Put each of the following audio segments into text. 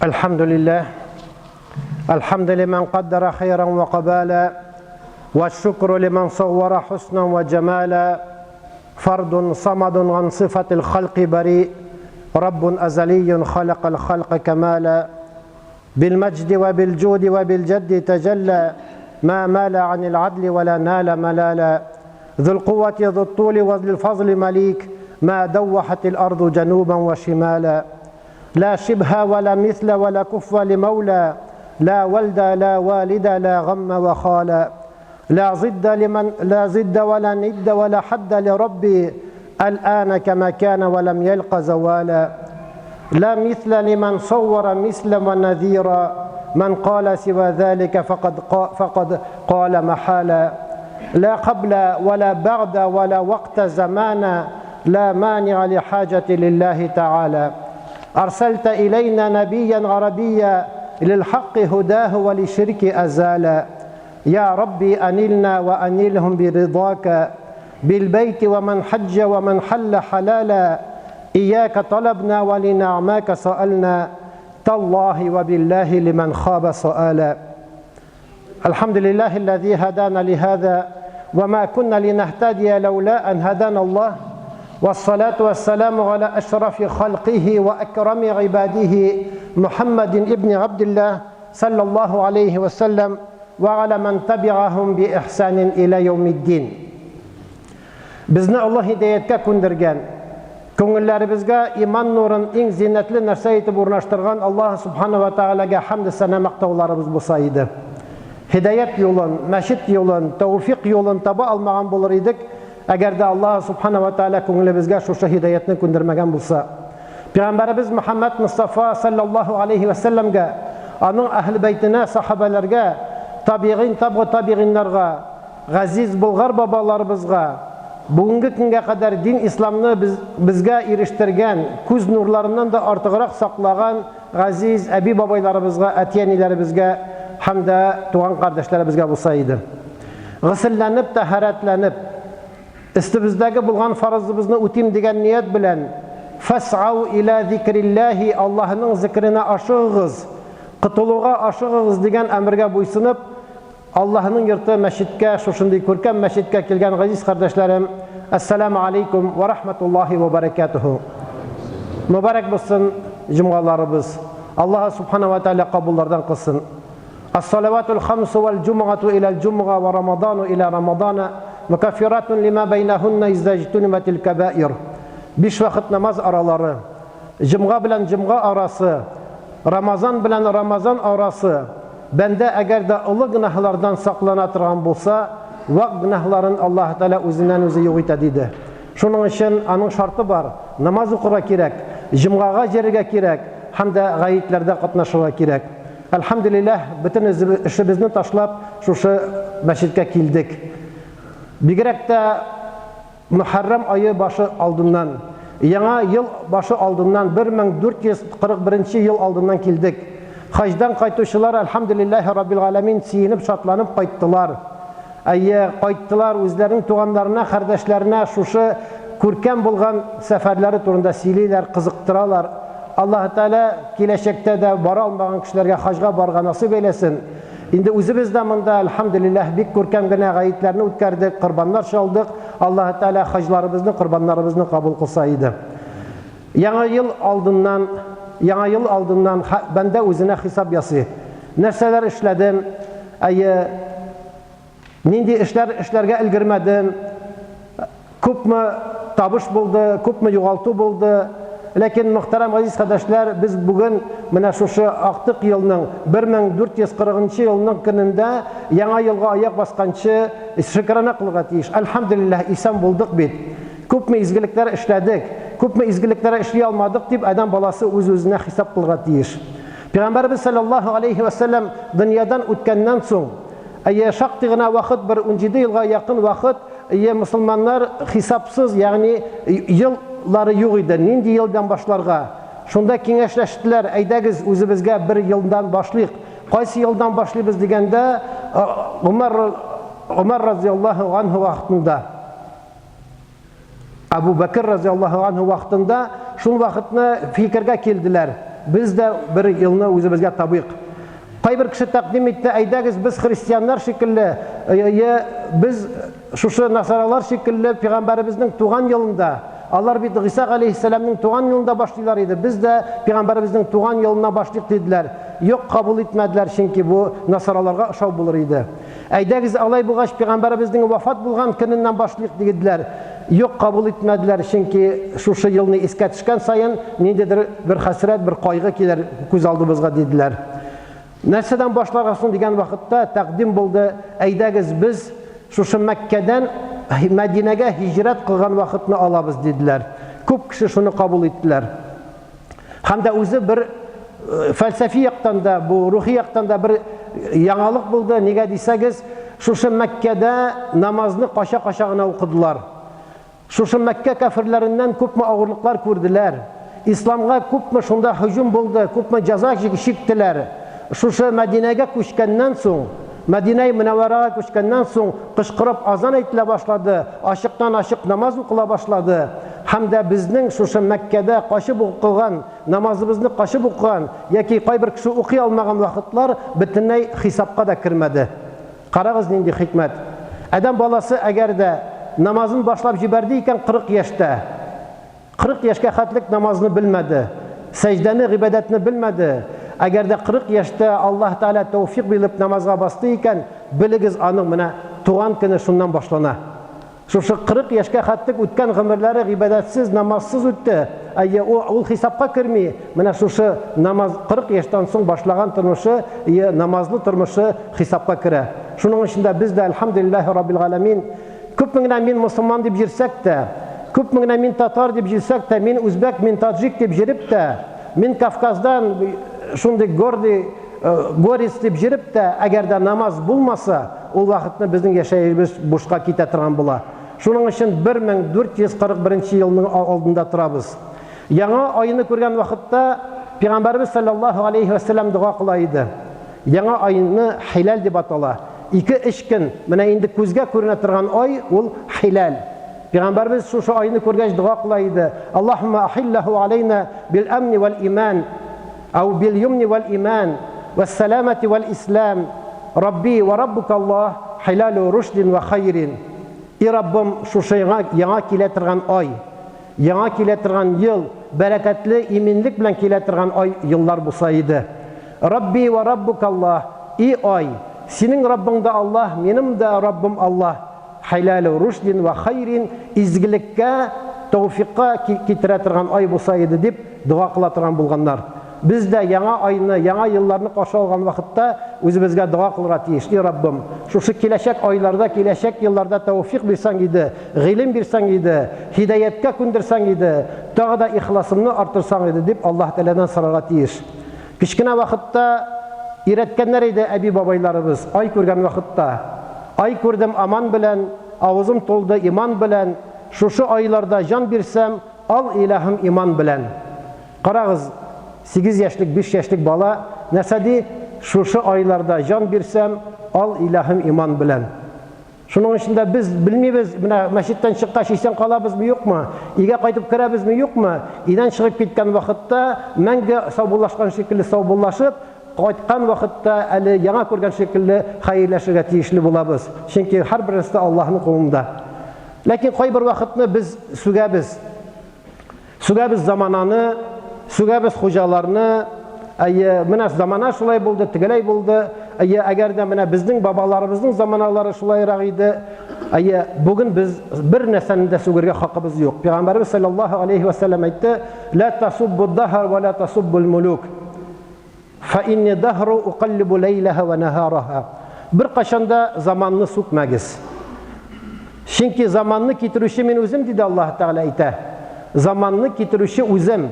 الحمد لله الحمد لمن قدر خيرا وقبالا والشكر لمن صور حسنا وجمالا فرد صمد عن صفة الخلق بريء رب أزلي خلق الخلق كمالا بالمجد وبالجود وبالجد تجلى ما مال عن العدل ولا نال ملالا ذو القوة ذو الطول وذو الفضل مليك ما دوحت الأرض جنوبا وشمالا لا شبه ولا مثل ولا كفو لمولى لا ولد لا والد لا غم وخالا لا ضد لمن لا ضد ولا ند ولا حد لربي الآن كما كان ولم يلق زوالا لا مثل لمن صور مثلا ونذيرا من قال سوى ذلك فقد فقد قال محالا لا قبل ولا بعد ولا وقت زمانا لا مانع لحاجة لله تعالى أرسلت إلينا نبيا عربيا للحق هداه وللشرك أزالا يا ربي أنلنا وأنلهم برضاك بالبيت ومن حج ومن حل حلالا إياك طلبنا ولنعماك سألنا تالله وبالله لمن خاب سؤالا الحمد لله الذي هدانا لهذا وما كنا لنهتدي لولا أن هدانا الله والصلاة والسلام على أشرف خلقه وأكرم عباده محمد ابن عبد الله صلى الله عليه وسلم وعلى من تبعهم بإحسان إلى يوم الدين. Безне Аллаһ һидаяткә күндергән, күңелләребезгә иман нурын иң зиннәтле нәрсә итеп урнаштырган Аллаһ Субхана ва Тәгаләгә хәмд сәнә мактауларыбыз булса иде. Һидаят юлын, мәчет юлын, тәүфик юлын таба алмаган булыр идек, әгәр дә Аллаһ Субхана ва Тәгалә күңелебезгә шушы һидаятны күндермәгән булса. Пәйгамбәребез Мөхәммәд Мустафа саллаллаһу алейхи ва сәлләмгә, аның әһле бәйтенә, сахабәләргә, табигыйн, табгы табигыйннарга, Газиз болгар бабаларыбызга, бүгенге көнгә кадәр дин исламны без, безгә ирештергән, күз нурларыннан да артыграк саклаган газиз әби-бабайларыбызга, әти-әниләребезгә һәм дә туган кардәшләребезгә булса иде. Гөселләнеп, тәһарәтләнеп, өстебездәге булган фарызыбызны үтим дигән ният белән, Фәсгау илә зикрилләһи, Аллаһының зикренә ашыгыгыз, котылуга ашыгыгыз дигән әмергә буйсынып, Аллаһының йорты мәчеткә, шушындый күркәм мәчеткә килгән газиз кардәшләрем, Әссәламу алейкум ва рахматуллахи ва баракатуху. Мөбарәк булсын җомгаларыбыз. Аллаһ субхана ва тааля кабуллардан кылсын. Ас-салаватул хамсу вал җумгату иләл җумга ва рамадану иля рамадана мукаффиратун лима байнахунна иза җтунибатил кабаир. Биш вакыт намаз аралары, җомга белән җомга арасы, Рамазан белән Рамазан арасы, Бәндә әгәр дә олы гөнаһлардан саклана торган булса, вак гөнаһларын Аллаһы Тәгалә үзеннән-үзе юк итә, диде. Шуның өчен аның шарты бар, намаз укырга кирәк, җомгага җөрергә кирәк һәм дә гаетләрдә катнашырга кирәк. Әлхәмдүлилләһ, бөтен эшебезне ташлап, шушы мәчеткә килдек. Бигрәк тә Мөхәррәм ае башы алдыннан, Яңа ел башы алдыннан, 1441 ел алдыннан килдек. Хаҗдан кайтучылар, әлхәмдүлилләһи раббил галәмин, сөенеп, шатланып кайттылар. Әйе, кайттылар, үзләренең туганнарына, кардәшләренә шушы күркәм булган сәфәрләре турында сөйлиләр, кызыктыралар. Аллаһы Тәгалә киләчәктә дә бара алмаган кешеләргә хаҗга барырга насыйп әйләсен. Инде үзебез дә монда, әлхәмдүлилләһ, бик күркәм генә гаетләрне үткәрдек, корбаннар чалдык. Аллаһы Тәгалә хаҗларыбызны, корбаннарыбызны кабул кылса иде. Яңа ел алдыннан, яңа ел алдыннан бәндә үзенә хисап ясый. Нәрсәләр эшләдем? Әйе, нинди эшләр эшләргә өлгермәдем? Күпме табыш булды, күпме югалту булды. Ләкин, мөхтәрәм газиз кардәшләр, без бүген менә шушы актык елның 1440 елның көнендә яңа елга аяк басканчы шөкрана кылырга тиеш. Әлхәмдүлилләһ, исән булдык бит. Күпме изгелекләр эшләдек, күпме изгелекләр эшли алмадык дип адәм баласы үз-үзенә хисап кылырга тиеш. Пәйгамбәребез саллаллаһу алейхи ва сәлләм дөньядан үткәннән соң, әйе, шактый гына вакыт, бер 17 елга якын вакыт, Ие, мосылманнар хисапсыз, ягъни еллары юк иде, нинди елдан башларга? Шунда киңәшләштеләр, әйдәгез, үзебезгә бер елдан башлыйк. Кайсы елдан башлыйбыз дигәндә, Гомәр Гомәр разияллаһу анһу вакытында, Абу Бәкер разияллаһу анһу вакытында шул вакытны фикергә килделәр. Без дә бер елны үзебезгә табыйк. Кайбер кеше тәкъдим итте, әйдәгез без христианнар шикелле, без шушы насаралар шикелле пәйгамбәребезнең туган елында, алар бит Гыйса галәйһиссәламнең туган елында башлыйлар иде, без дә пәйгамбәребезнең туган елына башлыйк диделәр. Юк, кабул итмәделәр, чөнки бу насараларга ошау булыр иде. Әйдәгез, алай булгач, пәйгамбәребезнең вафат булган көненнән башлыйк диделәр. Юк, кабул итмәделәр, чөнки шушы елны искә төшкән саен ниндидер бер хәсрәт, бер кайгы килер күз алдыбызга диделәр. Нәрсәдән башларга соң дигән вакытта тәкъдим булды, әйдәгез без шушы Мәккәдән Мәдинәгә һиҗрәт кылган вакытны алабыз диделәр. Күп кеше шуны кабул иттеләр. Һәм дә үзе бер фәлсәфи яктан да, бу рухи яктан да бер яңалык булды. Нигә дисәгез, шушы Мәккәдә намазны кача-кача гына укыдылар. Шушы Мәккә кәферләреннән күпме авырлыклар күрделәр. Исламга күпме шунда һөҗүм булды, күпме җәза чиктеләр. Шушы Мәдинәгә күчкәннән соң, Мәдинәи Мөнәвәрәгә күчкәннән соң, кычкырып азан әйтелә башлады, ачыктан-ачык намаз укыла башлады. Һәм дә безнең шушы Мәккәдә качып укыган, намазыбызны качып укыган яки кайбер кеше укый алмаган вакытлар бөтенләй хисапка да кермәде. Карагыз нинди хикмәт. Адәм баласы әгәр дә намазын башлап җибәрде икән 40 яшьтә, 40 яшькә хәтлек намазны белмәде, сәҗдәне, гыйбадәтне белмәде. Әгәр дә 40 яшьтә Аллаһ Тәгалә тәүфик биреп намазга басты икән, белегез, аның менә туган көне шуннан башлана. Шушы 40 яшькә хәтлек үткән гомерләре гыйбадәтсез, намазсыз үтте. Әйе, ул, ул хисапка керми. Менә шушы намаз 40 яшьтән соң башлаган тормышы, әйе, намазлы тормышы хисапка керә. Шуның өчен дә без дә, әлхәмдүлилләһи раббил галәмин, Күпме генә мин мосылман дип йөрсәк тә, күпме генә мин татар дип йөрсәк тә, мин үзбәк, мин таджик дип йөреп тә, мин Кавказдан шундый гордый горец дип йөреп тә, әгәр дә намаз булмаса, ул вакытны безнең яшәешебез бушка китә торган була. Шуның өчен 1441 елның алдында торабыз. Яңа айны күргән вакытта Пәйгамбәрбез саллаллаһу алейхи ва сәлләм дога кыла иде. Яңа айны хиләл дип атала. Ике-өч көн, менә инде күзгә күренә торган ай, ул хиләл. Пәйгамбәрбез шушы айны күргәч дога кыла иде. Аллаһумма ахиллаху алейна бил амни вәл иман, ау бил юмни вәл иман, вәс саламати вәл ислам. Рабби ва раббука Аллаһ, хилалу рушдин ва хайрин. И Раббым, шушы яңа, яңа килә торган ай, Яңа килә торган ел, бәрәкәтле, иминлек белән килә торган ай, еллар булса иде. Рабби вә Раббука Аллаһ, и ай, синең Раббың да Аллаһ, минем дә Раббым Аллаһ. Хәләлү рушдин вә хайрин, изгелеккә, тәүфикка китерә торган ай булса иде, дип дога кыла торган булганнар. Без дә яңа айны, яңа елларны каршы алган вакытта үзебезгә дога кылырга тиеш. И Раббым, шушы киләчәк айларда, киләчәк елларда тәүфик бирсәң иде, гыйлем бирсәң иде, һидаятькә күндерсәң иде, тагы да ихласымны арттырсаң иде, дип Аллаһ Тәгаләдән сорарга тиеш. Кечкенә вакытта өйрәткәннәр иде әби-бабайларыбыз, ай күргән вакытта. Ай күрдем аман белән, авызым тулды иман белән, шушы айларда җан бирсәм, ал илаһым иман белән. Карагыз, 8 яшьлек, 5 яшьлек бала нәрсә ди? Шушы айларда җан бирсәм, ал илаһым иман белән. Шуның өчен дә без белмибез, менә мәчеттән чыккач исән калабызмы, юкмы? Өйгә кайтып керәбезме, юкмы? Өйдән чыгып киткән вакытта мәңге саубуллашкан шикелле саубуллашып, кайткан вакытта әле яңа күргән шикелле хәерләшергә тиешле булабыз. Чөнки һәрбер нәрсә Аллаһның кулында. Ләкин кайбер вакытны без сүгәбез. Сүгәбез замананы, сүгәбез хуҗаларны. Әйе, менә замана шулай булды, тегеләй булды. Әйе, әгәр дә менә безнең бабаларыбызның заманалары шулайрак иде. Әйе, бүген без бер нәрсәне дә сүгергә хакыбыз юк. Пәйгамбәрбез саллаллаһу алейхи ва сәлләм әйтте: "Ла тасуббу дахр ва ла тасуббул мулук". Фа инни дахру укаллибу ләйләһа ва наһараһа. Беркайчан да заманны сүкмәгез. Чөнки заманны китерүче мин үзем, диде Аллаһ Тәгалә әйтә. Заманны китерүче үзем.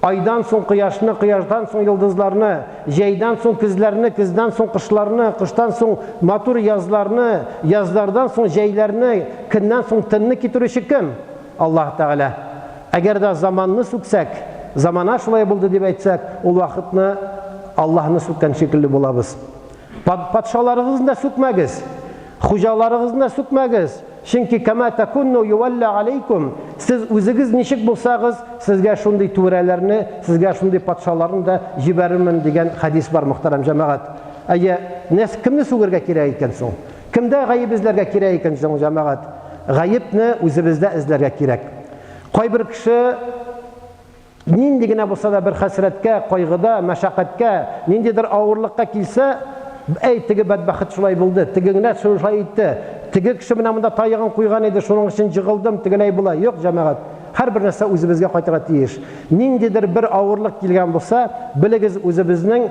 Айдан соң кояшны, кояштан соң йолдызларны, җәйдән соң көзләрне, көздән соң кышларны, кыштан соң матур язларны, язлардан соң җәйләрне, көннән соң төнне китерүче кем? Аллаһ Тәгалә. Әгәр дә заманны сүксәк, замана шулай булды дип әйтсәк, ул вакытны Аллаһны сүккән шикелле булабыз. Патшаларыгызны да сүкмәгез, хуҗаларыгызны да сүкмәгез. Чөнки кама такунну ювалла алейкум, сез үзегез ничек булсагыз, сезгә шундый түрәләрне, сезгә шундый патшаларны да җибәрермен дигән хәдис бар, мөхтәрәм җәмәгать. Әйе, нәс кемне сүгергә кирәк икән соң? Кемдә гаеп эзләргә кирәк икән соң, җәмәгать? Гаепне үзебездә эзләргә кирәк. Кайбер кеше Нинди генә булса да бер хәсрәткә, кайгыда, мәшәкатькә, ниндидер авырлыкка килсә, әй, теге бәдбәхет шулай булды, теге генә шулай итте, теге кеше менә монда таягын куйган иде, шуның өчен җыгылдым, тегеләй болай. Юк, җәмәгать, һәрбер нәрсә үзебезгә кайтырга тиеш. Ниндидер бер авырлык килгән булса, белегез, үзебезнең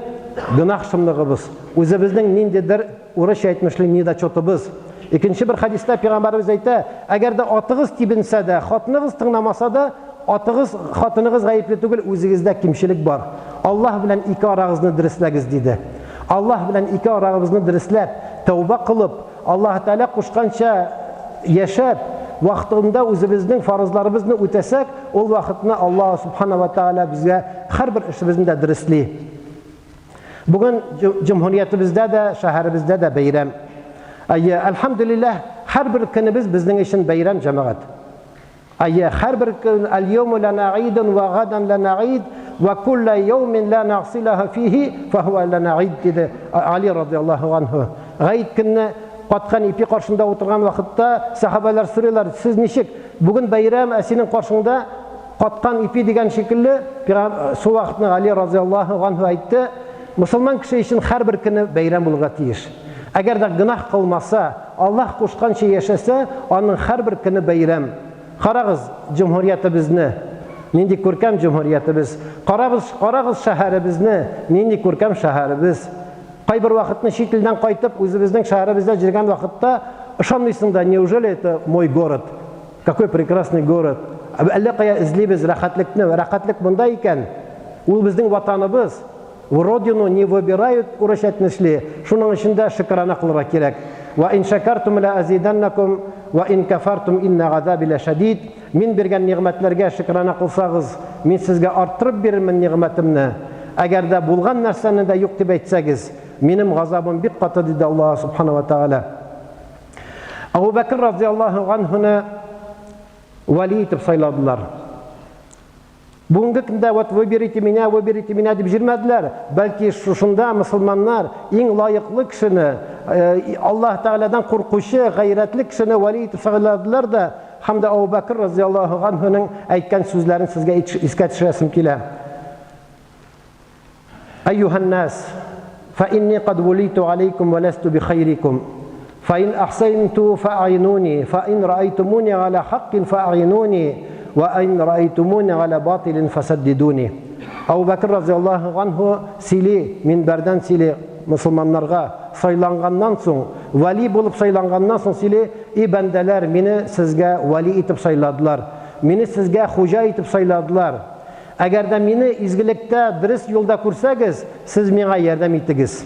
гөнаһ шомлыгыбыз, үзебезнең ниндидер Урысча әйтмешли, недочетыбыз. Икенче бер хәдистә пәйгамбәребез әйтә, әгәр дә атыгыз тибенсә дә, хатыныгыз тыңламаса да, атыгыз, хатыныгыз гаепле түгел, үзегездә кимчелек бар. Аллаһ белән ике арагызны дөресләгез, диде. Аллаһ белән ике арагыбызны дөресләп, тәүбә кылып, Аллаһ Тәгалә кушканча яшәп, вакытында үзебезнең фарызларыбызны үтәсәк, ул вакытны Аллаһ Субхана ва Тәгалә безгә һәрбер эшебезне дә дөресли. Бүген җөмһүриятебездә дә, шәһәребездә дә бәйрәм. Әйе, әлхәмдүлилләһ, һәрбер көнебез безнең өчен бәйрәм, җәмәгать. Әйе, һәрбер көн аль-йәүму лана гыйдун ва гадан лана гыйд ва кулла йәүмин ла нагсилаһу фихи фахуа лана гыйд диде Али радиаллаһу анһу. Гает көнне каткан ипи каршында утырган вакытта сахабалар сорыйлар, сез ничек? Бүген бәйрәм, ә синең каршыңда Каткан ипи дигән шикелле, шул вакытны Гали разыяллаһу ганһу әйтте, мосылман кеше өчен һәрбер көне бәйрәм булырга тиеш. Әгәр дә гөнаһ кылмаса, Аллаһ кушканча яшәсә, аның һәрбер көне бәйрәм. Карагыз җөмһүриятебезне, нинди күркәм җөмһүриятебез. Карагыз, карагыз шәһәребезне, нинди күркәм шәһәребез. Кайбер вакытны чит илдән кайтып, үзебезнең шәһәребездә җөргән вакытта ышанмыйсың да, неужели это мой город? Какой прекрасный город. Әллә кая эзлибез рәхәтлекне. Рәхәтлек монда икән. Ул безнең ватаныбыз. В родину не выбирают, урысча әйтмешли. Шуның өчен дә шөкрана кылырга кирәк. Ва ин шакартум ла азиданнакум, ва ин кафартум инна газаби ла шадид. Мин биргән нигъмәтләргә шөкрана кылсагыз, мин сезгә арттырып бирермен нигъмәтемне. Әгәр дә булган нәрсәне дә юк дип әйтсәгез, минем газабым бик каты, диде Аллаһ субхана ва тааля. Абу Бәкер разияллаһу анһуны вали итеп сайладылар. Бүгенге көндә вот выберите меня, выберите меня дип җөрмәделәр, бәлки шушында мусульманнар иң лаеклы кешене, э, Аллаһ Тәгаләдән куркучы, гайрәтле кешене вали итеп сайладылар да, һәм дә Абу Бәкер разияллаһу анһуның әйткән сүзләрен сезгә искә төшерәсем килә. أيها الناس فإني قد وليت عليكم ولست بخيركم فإن أحسنت فأعينوني فإن رأيتموني على حق فأعينوني وإن رأيتموني على باطل فسددوني Абу Бәкер разиаллаһу анһу сөйли, минбәрдән сөйли мусульманнарга сайланганнан соң, вали булып сайланганнан соң сөйли, и бәндәләр, мине сезгә вали итеп сайладылар. Мине сезгә хуҗа итеп сайладылар. Әгәр дә мине изгелектә, дөрес юлда күрсәгез, сез миңа ярдәм итегез.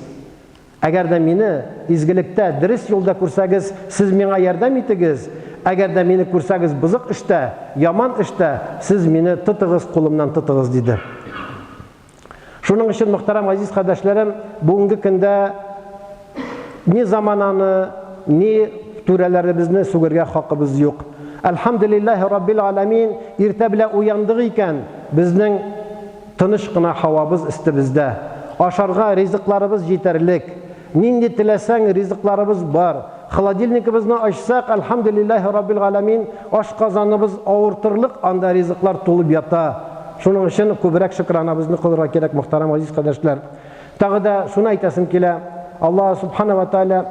Әгәр дә мине изгелектә, дөрес юлда күрсәгез, сез миңа ярдәм итегез. Әгәр дә мине күрсәгез бозык эштә, яман эштә, сез мине тотыгыз, кулымнан тотыгыз, диде. Шуның өчен, мөхтәрәм газиз кардәшләрем, бүгенге көндә ни замананы, ни түрәләребезне сүгергә хакыбыз юк. Әлхәмдүлилләһи раббил аламин, иртә белән уяндык икән, безнең тыныч кына һавабыз өстебездә. Ашарга ризыкларыбыз җитәрлек. Нинди теләсәң, ризыкларыбыз бар. Холодильникыбызны ачсак, әлхәмдүлилләһи раббил галәмин, ашказаныбыз авыртырлык анда ризыклар тулып ята. Шуның өчен күбрәк шөкранабызны кылырга кирәк, мөхтәрәм газиз кардәшләр. Тагы да шуны әйтәсем килә, Аллаһ субхана ва тааля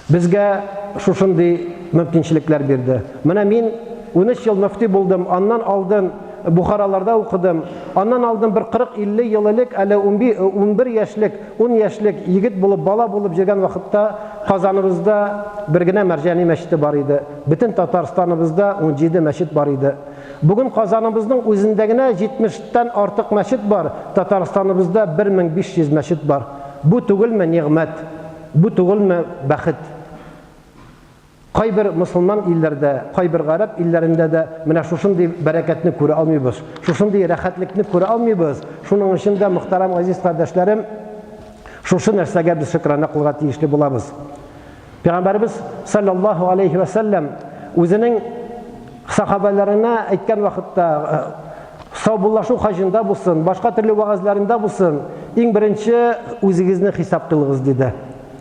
безгә шушындый мөмкинчелекләр бирде. Менә мин 13 ел мөфти булдым, аннан алдын Бухараларда укыдым. Аннан алдын бер 40-50 ел элек, әле 11 яшьлек, 10 яшьлек егет булып, бала булып йөргән вакытта Казаныбызда бер генә Мәрҗани мәчете бар иде. Бөтен Татарстаныбызда 17 мәчет бар иде. Бүген Казаныбызның үзендә генә 70 тән артык мәчет бар, Татарстаныбызда 1500 мәчет бар. Бу түгелме нигъмәт? Бу түгелме бәхет? Кайбер мосылман илләрдә, кайбер гарәп илләрендә дә менә шушындый бәрәкәтне күрә алмыйбыз, шушындый рәхәтлекне күрә алмыйбыз. Шуның өчен дә, мөхтәрәм газиз кардәшләрем, шушы нәрсәгә без шөкрана кылырга тиешле булабыз. Пәйгамбәребез саллаллаһу алейхи ва сәлләм үзенең сахабаларына әйткән вакытта саубуллашу хаҗында булсын, башка төрле вәгазьләрендә булсын, иң беренче үзегезне хисап кылыгыз диде.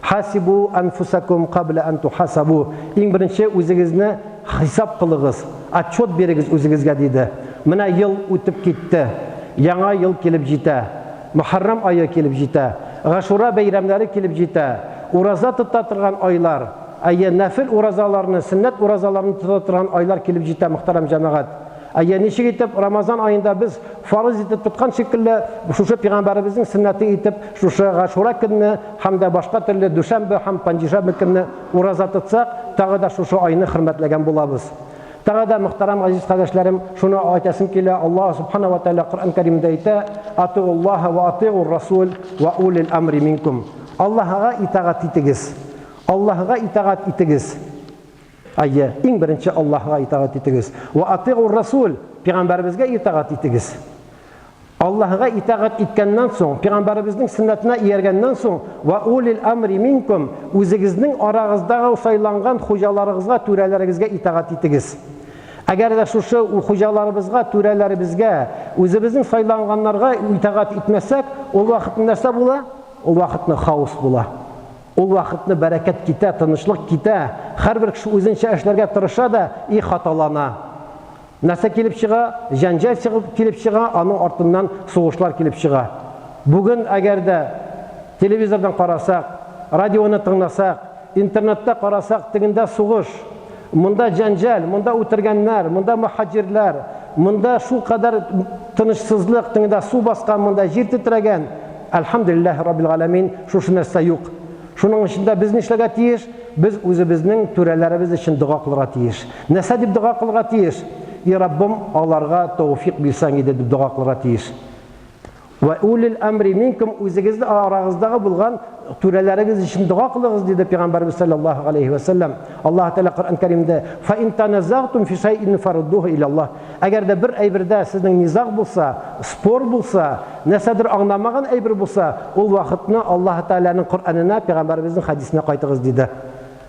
Хасибу анфусакум кабла ан тухасабу. Иң беренче үзегезне хисап кылыгыз, отчет бирегез үзегезгә диде. Менә ел үтеп китте. Яңа ел килеп җитә. Мөхәррәм ае килеп җитә. Гашура бәйрәмнәре килеп җитә. Ураза тота торган айлар, әйе, нәфел уразаларны, сөннәт уразаларны тота торган айлар килеп җитә, мөхтәрәм җәмәгать. Әйе, ничек итеп Рамазан аенда без фарыз итеп тоткан шикелле, шушы пәйгамбәребезнең сөннәте итеп, шушы Гашура көнне һәм дә башка төрле дүшәмбе һәм панҗишәмбе көнне ураза тотсак, тагы да шушы айны хөрмәтләгән булабыз. Тагы да, мөхтәрәм газиз кардәшләрем, шуны әйтәсем килә, Аллаһ субхана ва тәгалә Коръән Кәримдә әйтә, Атиуллаһа ва атиур расул ва улил амри минкум. Аллаһыга итагать итегез. Аллаһыга итагать итегез. Әйе, иң беренче Аллаһыга итагать итегез. Ва атиур расул, пәйгамбәребезгә итагать итегез. Аллаһыга итагать иткәннән соң, пәйгамбәребезнең сөннәтенә ияргәннән соң, ва улил амри минкум, үзегезнең арагыздагы сайланган хуҗаларыгызга, түрәләрегезгә итагать итегез. Әгәр дә шушы хуҗаларыбызга, түрәләребезгә, үзебезнең сайланганнарга итагать итмәсәк, ул вакытны нәрсә була? Ул вакытны хаос була. Ул вакытны бәрәкәт китә, тынычлык китә. Һәрбер кеше үзенчә эшләргә тырыша да и хаталана. Нәрсә килеп чыга? Җәнҗал чыгып килеп чыга, аның артыннан сугышлар килеп чыга. Бүген әгәр дә телевизордан карасак, радионы тыңласак, интернетта карасак, тегендә сугыш, монда җәнҗал, монда үтергәннәр, монда мөхаҗирләр, монда шулкадәр тынычсызлык, тегендә су баскан, монда җир тетрәгән. Әлхәмдүлилләһи раббил галәмин, шушы нәрсә юк. Шуның өчен дә без нишләргә тиеш? Без үзебезнең түрәләребез өчен дога кылырга тиеш. Нәрсә дип дога кылырга тиеш? И Раббым, аларга тәүфик бирсәң иде дип дога кылырга тиеш. Вә улил әмри минкум үзегез арагыздагы булган түрәләрегез өчен дога кылыгыз диде пәйгамбәрбез саллаллаһу алейхи ва саллям. Аллаһ Тәгалә Коръән Кәримдә фа ин таназагтум фи шайин фаруддуху иля Аллаһ. Әгәр дә бер әйбердә сезнең низаг булса, спор булса, нәрсәдер аңламаган әйбер булса, ул вакытны Аллаһ Тәгаләнең Коръәненә, пәйгамбәребезнең хәдисенә кайтыгыз, диде.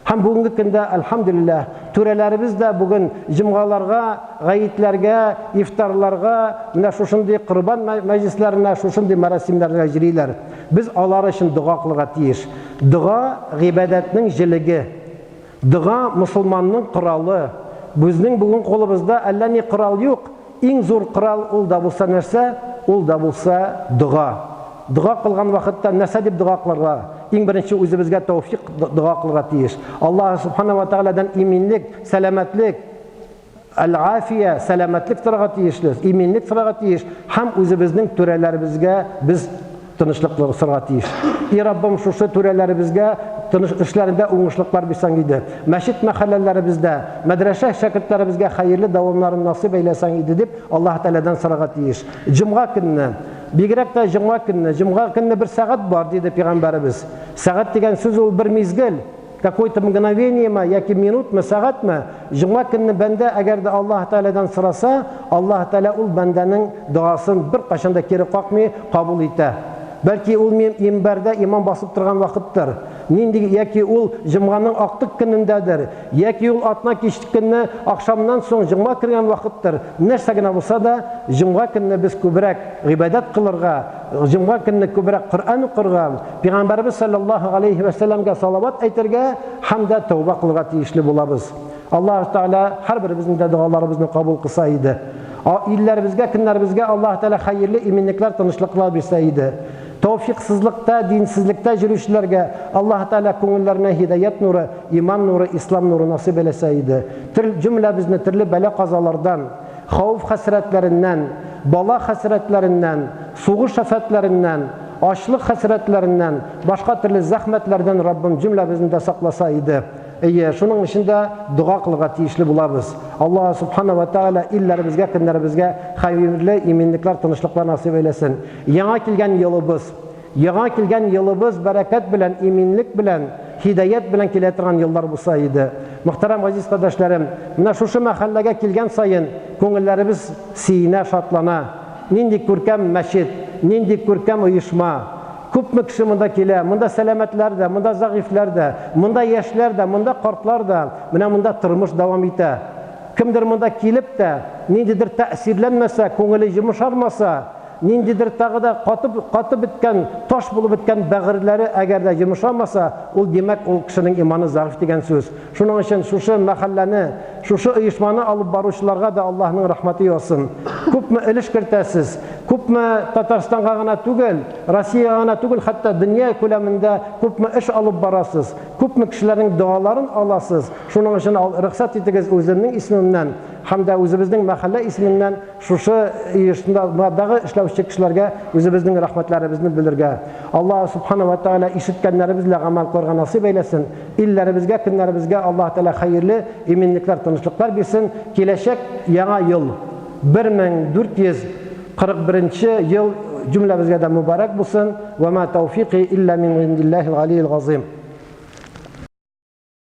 Һәм бүгенге көндә, әлхәмдүлилләһ, түрәләребез дә бүген җомгаларга, гаетләргә, ифтарларга, менә шушындый корбан мәҗлесләренә, шушындый мәрасимнәргә йөриләр. Без алар өчен дога кылырга тиеш. Дога, гыйбадәтнең җелеге. Дога, мосылманның коралы. Безнең бүген кулыбызда әллә ни корал юк. Иң зур корал ул да булса нәрсә? Ул да булса дога. Дога кылган вакытта нәрсә дип дога кылырга? Иң беренче үзебезгә тәүфик дога кылырга тиеш. Аллаһ субхана ва тәгаләдән иминлек, сәламәтлек, әл-афия, сәламәтлек сорарга тиешле, иминлек сорарга тиеш һәм үзебезнең түрәләребезгә без тынычлык сорарга тиеш. И Раббым, шушы түрәләребезгә тыныч эшләрендә уңышлыклар бирсәң иде. Мәчет мәхәлләләребездә, мәдрәсә шәкертләребезгә хәерле дәвамнарын насыйп әйләсәң иде дип Аллаһ Тәгаләдән сорарга тиеш. Җомга көнне, бигрәк тә җомга көнне, җомга көнне бер сәгать бар, диде пәйгамбәребез. Сәгать дигән сүз ул бер мизгел. Какое-то мгновениеме яки минутмы, сәгатьме, җомга көнне бәндә әгәр дә Аллаһ Тәгаләдән сораса, Аллаһ Тәгалә ул бәндәнең догасын беркайчан да кире какмый, кабул итә. Бәлки ул минбәрдә имам басып торган вакыттыр. Нинди яки ул җомганың актык көнендәдер, яки ул атна кич көнне ахшамнан соң җомга кергән вакыттыр. Нәрсә генә булса да, җомга көнне без күбрәк гыйбадәт кылырга, җомга көнне күбрәк Коръән укырга, Пәйгамбәребез саллаллаһу алейһи вә сәлләмгә салават әйтергә һәм дә тәүбә кылырга тиешле булабыз. Аллаһ Тәгалә һәрберебезнең дә догаларыбызны кабул кылса иде. Илләребезгә, көннәребезгә Аллаһ Тәгалә хәерле иминлекләр, тынычлыклар бирсә иде. Тәүфиксызлыкта, динсезлектә йөрүчеләргә Аллаһ Тәгалә күңелләренә һидаят нуры, иман нуры, ислам нуры насыйп әйләсә иде. Төр җөмләбезне төрле бәла-казалардан, хәвеф-хәсрәтләреннән, бала хәсрәтләреннән, сугыш афәтләреннән, ачлык хәсрәтләреннән, башка төрле зәхмәтләрдән Раббым җөмләбезне дә сакласа иде. Әйе, шуның өчен дә дога кылырга тиешле булабыз. Аллаһ Субхана ва Тәгалә илләребезгә, көннәребезгә хәерле иминлекләр, тынычлыклар насыйп әйләсен. Яңа килгән елыбыз, яңа килгән елыбыз бәрәкәт белән, иминлек белән, һидаять белән килә торган еллар булса иде. Мөхтәрәм газиз кардәшләрем, менә шушы мәхәлләгә килгән саен күңелләребез сөенә, шатлана. Нинди күркәм мәчет, нинди күркәм оешма. Күпме кеше монда килә, монда сәламәтләр дә, монда зәгыйфьләр дә, монда яшьләр дә, монда картлар да, менә монда тормыш дәвам итә. Кемдер монда килеп тә, ниндидер тәэсирләнмәсә, күңеле йомшармаса, ниндидер тагы да катып, каты беткән, таш булып беткән бәгырьләре әгәр дә йомшамаса, ул, димәк, ул кешенең иманы зәгыйфь дигән сүз. Шуның өчен шушы мәхәлләне, шушы оешманы алып баручыларга да Аллаһның рәхмәте яусын. Күпме өлеш кертәсез, күпме Татарстанга гына түгел, Россиягә генә түгел, хәтта дөнья күләмендә күпме эш алып барасыз, күпме кешеләрнең догаларын аласыз. Шуның өчен рөхсәт итегез үземнең исемемнән һәм дә үзебезнең мәхәллә исеменнән шушы оешмадагы эшләүче кешеләргә үзебезнең рәхмәтләребезне белергә. Аллаһ Субхана ва Тәгалә ишеткәннәребез белән гамәл кылырга насыйп әйләсен. Илләребезгә, көннәребезгә Аллаһ Тәгалә хәерле иминлекләр, тынычлыклар бирсен. Киләчәк яңа ел 1441 нче ел җөмләбезгә дә мөбарәк булсын. Ва ма тауфикый илля мин гиндиллаһил галиил газыйм.